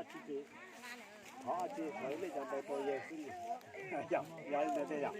Tsis, qhov tsis qhov nej cov ntawd rau yawg xwb. Yog, yog li ntawd thiaj yog.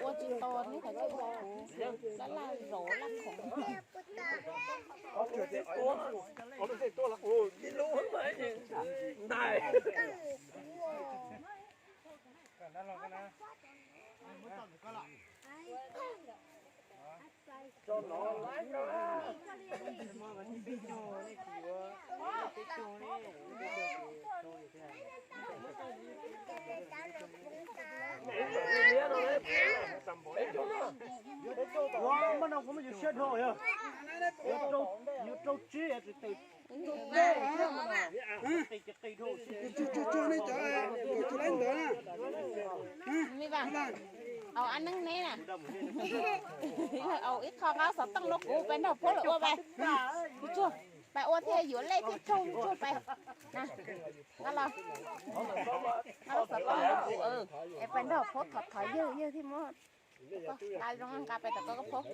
Ua tsis tau, neb kav tsij ua kuv laj laj zov laj khoom. Muaj no kuv muab yus siab dhau yog, yus rau tsib tsis tes, au, ab neeb neb na, au ib qho qab xov tooj rau kuv pais nrog phob lawm ua pais. Tsuag, pais ua thiaj yuav lej thiaj raug tsuag pais. Nqa los, nqa los xov tooj rau kuv, es pais nrog phob thov thov yawg, yawg thiaj muab. Nqa zoo nqa pais tom koj phob,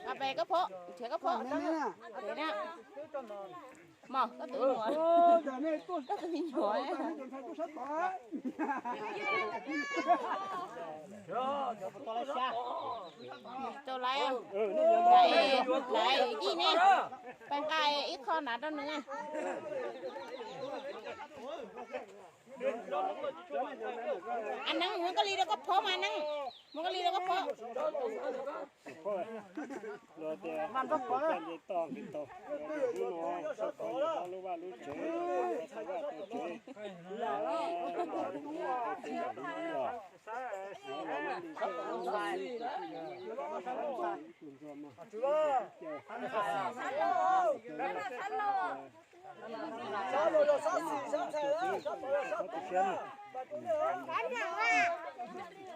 nqa pais koj phob, nrhiav koj phob. Mos, koj tus me nyuam, koj tus me nyuam. Rau lawv, lawv yij ne, pais nqa ib qho na rau nws. Ab neeb, muab koj li rau koj phob mas neeb, muab koj li rau koj phob. Luag tias nce toj nqis tau, hnub no sab tod yog lub vaj lub tsev, tau vaj tau tsev,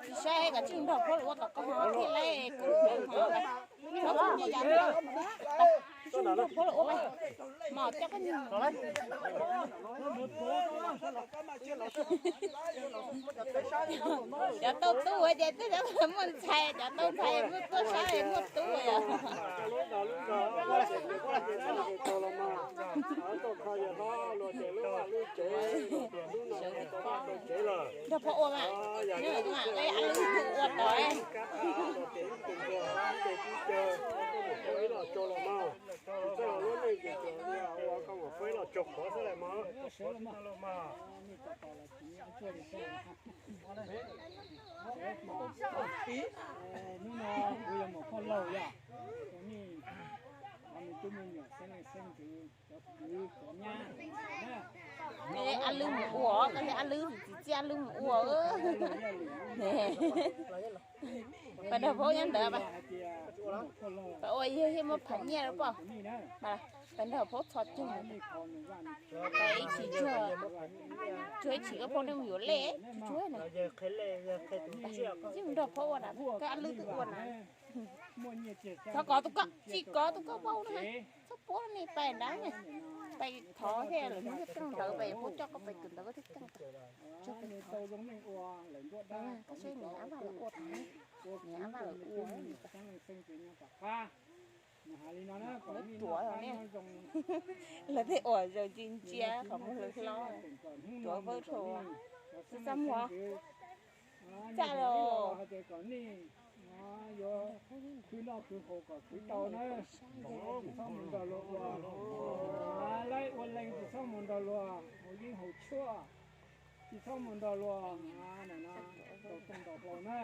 tsis saib koj tsis nrog phob los ua kom koj ho thiaj li kub hmoov hov. Tsis nrog phob los ua, mos coj koj nyob. Cov tau tub ces twb muaj ntxhais, cov tau ntxhais muaj tuaj saib muaj tub yom. Nrog phob ua mas, ab lwm ua tod. Hnub no kuv yog muam phauj laug yom, kuv nej cov me tub me nyuam xeeb leej xeeb ntxwv, cov kwv cov nyab na. Ab lwm mus ua, koj li ab lwm tsis txia ab lwm mus ua. Pais nrog phob nyob ntawd, pais ua yawg thiaj muaj phav nyiaj lawm pob. Pais nrog phob txhos caug, pais ib tsis tsuag, tsuag ib tsis koj phob nej mus yuav lej tsis tsuag na. Yeej nrog phob ua na, koj ab lwm twb ua na. Thov kov tus koj, tsis kov tus koj vau na. Txhob puab ni, pais nrad, pais thov thiaj lawm hnub thiaj keej ntawd, pais phob coj koj pais kawm ntawv koj thiaj keej. Koj saib niam ab vaj lawv ua tod, niam ab vaj lawv ua. Lawv thiaj ua zoo ntsia ntsia qhov muag lawv hlob, ruav vawb rhuav, txaj muag, txaj los. Yuav khwv noj khwv haus kom khwv tau na, txhob mus nrog luag ua, laib ua leej tsis txhob mus nrog luag haus yeeb haus tshuaj, tsis txhob mus nrog luag tau tooj tau hlau na.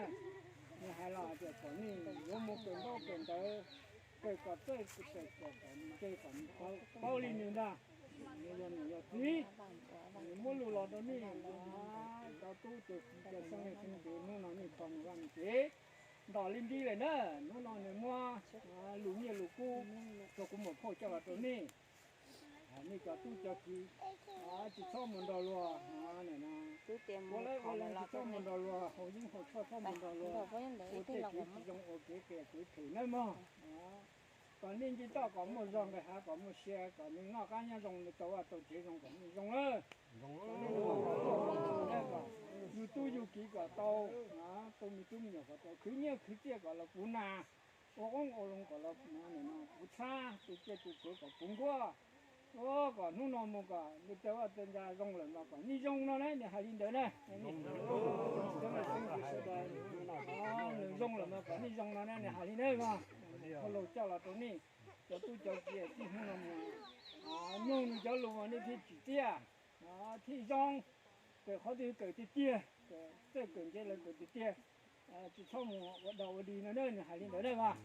Nws hais los hais tias kom nej yuav mus kawm ntaub kawm ntawv, kawm kom txawj kawm kom nce kom paub li nws ntag. Nws yog niam yog txiv, nws muab lus Rau nej cov tub cov ki cov xeeb leej xeeb ntxwv, hnub no nej kho nws vaj nws tsev ntom li nti lawm na. Hnub no nws muab lus nyiaj lus kub rau kuv muam phauj coj los rau nej. Nej cov tub cov ki tsis txhob mus nrog luag ua lawv ua lees, tsis txhob mus nrog luag haus yeeb haus tshuaj, txhob mus nrog luag ua tej kev tsis zoo, ua kev qias kev phem nawb mog. Kom nej nce toj kom muaj zog, nqis hav kom muaj sia, kom nej noj qab nyob zoo, nej tau vaj tau tsev zoo, kom nej zoo lawm. Yug tub yug kiv kom tau, tu me tub me nyuam kom tau, khwv nyiaj khwv txiaj kom los puv nas, ua qoob ua loo kom los puv txhab, tu tsiaj tu txhuv kom puv nkuaj. Kom hnub no mus kom nej tau vaj tau ntxa zoo lawm mas kom nej zoo no na, nws hais li ntawd na. Nws zoo lawm mas kom nej zoo no na, nws hais li ntawd mas. Thauj laug coj los rau nej cov tub cov ki txij hnub no mus, mloog nws cov lus mas nej thiaj tsim txiaj, thiaj zoo, kawm qhov twg kawm tiag tiag, kawm txawj kawm ntse lawv kawm tiag tiag, tsis txhob mus ua dog ua dig no na, nws hais li ntawd na mas.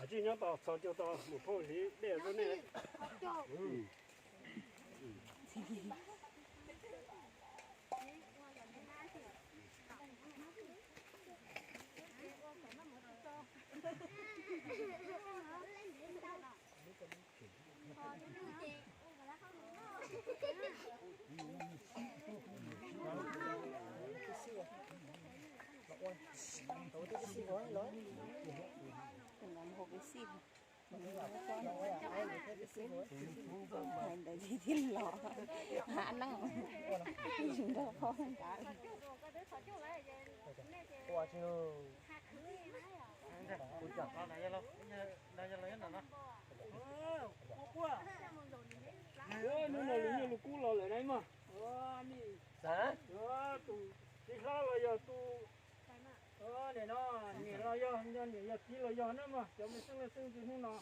Tsis nyob tos txog cuag tau mus phauj hliv dej rau nej. Hais ntawd tsis thiaj los hab neej nrog phob nqa. Hnub no lus nyiaj lus kub los lawm na mog. Tus txiv hlob los yog tus, nim no niam los yog, niam yog txiv los yog na mog, cov me xeeb leej xeeb ntxwv hnub no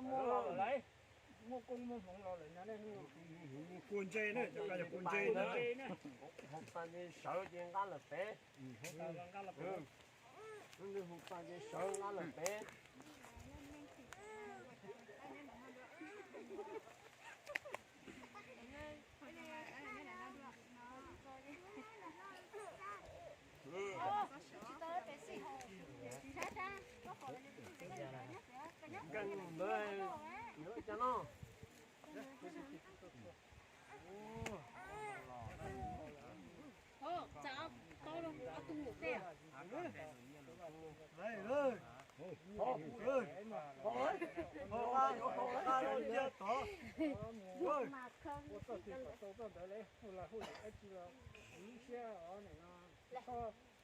muaj los lawm lauj, muaj koob muaj hmoov los lawm no. Kua ntse na, cov ko yog kua ntse na. Hauv pas nce sawv ces nqa lawm pem. Hnub hu pas nce sawv nqa lawm pem.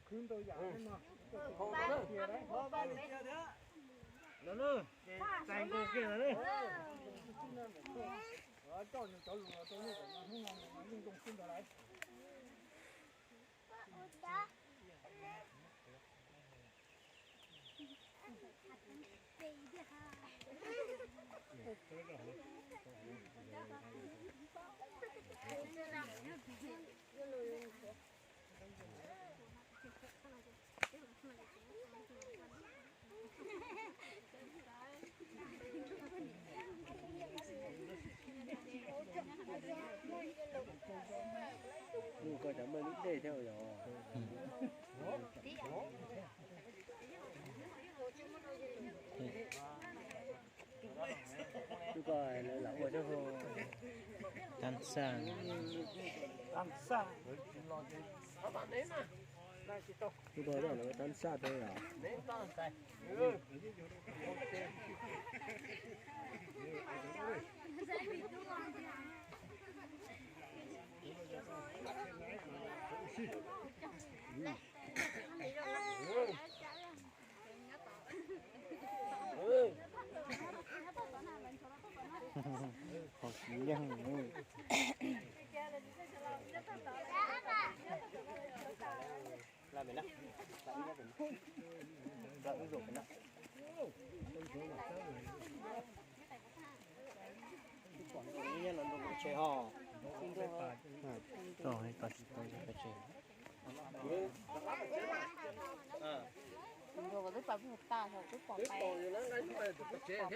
Nkees ntawd yuav ua cas no? Khwv ntau yam no. Txais nkaus kiag lawm. Coj nws cov lus los rau nej kom hnub no mus yeej zoo xwb ntawd lauj. Mus koj cov muaj lub dej thiab yog. Tus ko lawv lam ua cov hu tam xaj. Tam xaj. Tus ko lawv ua tam xaj thiab yom. Hos tsis yeej. Tsis pom nws nyob no nrog pov tseg ho. Tsis tau, tsis tau nrog pov tseg. Nrog twb pais puag tas, twb pom pais, pom pais ntev.